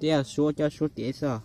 Tias suab cov suab tias xwb.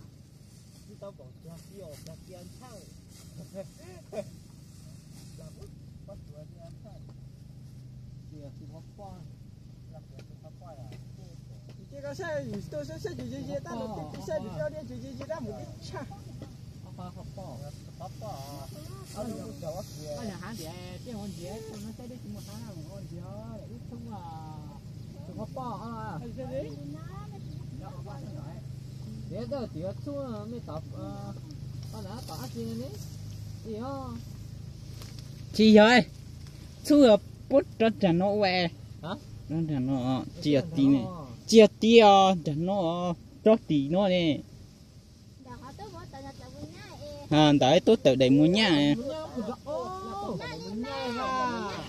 Tsis yog, txhub puab rov nram no ua, tsis yog ti, tsis yog ti os, nram no, rov tim no ne. Ntawd tub tawm daim muag nyaj.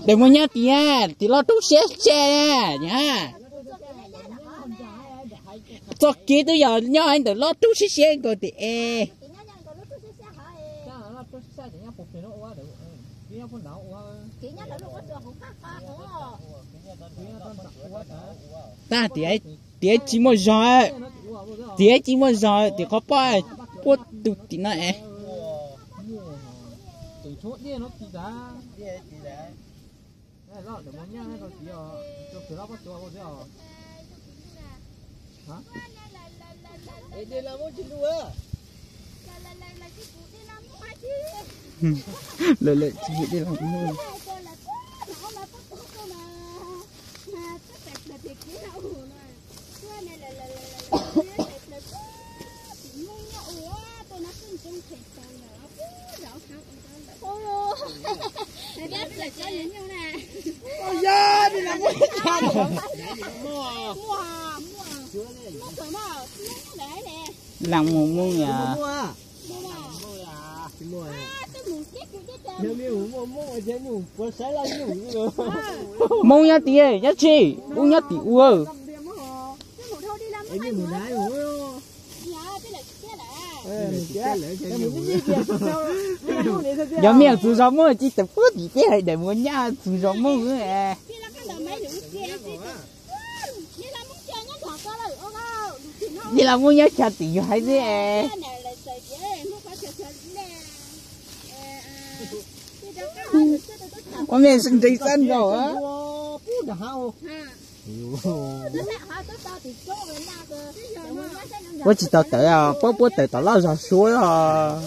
Daim muag nyaj tias tim loj rub siab tseg. Txoj kev twb yog nyob ntawm loj rub siab siab nkaus tim es. Tag tias, tias tsis muaj zog, tias tsis muaj zog tim qhov poj puab tus tim no es. Lawv lawv tsis pum dej los muag. Lam mus mus yom. Mus nyob tim, nyob tsis, mus nyob tim ua. Yog me nyuam txus zog muag tsis tawm puag tim teb hais daim muag nyaj txus zog muag. Yog los muab nyob chaw tim yus hais xwb. Ua me ntseeg xab nraud. Puab tsis tau tawm, puab puab tawm tom loj zog suab os.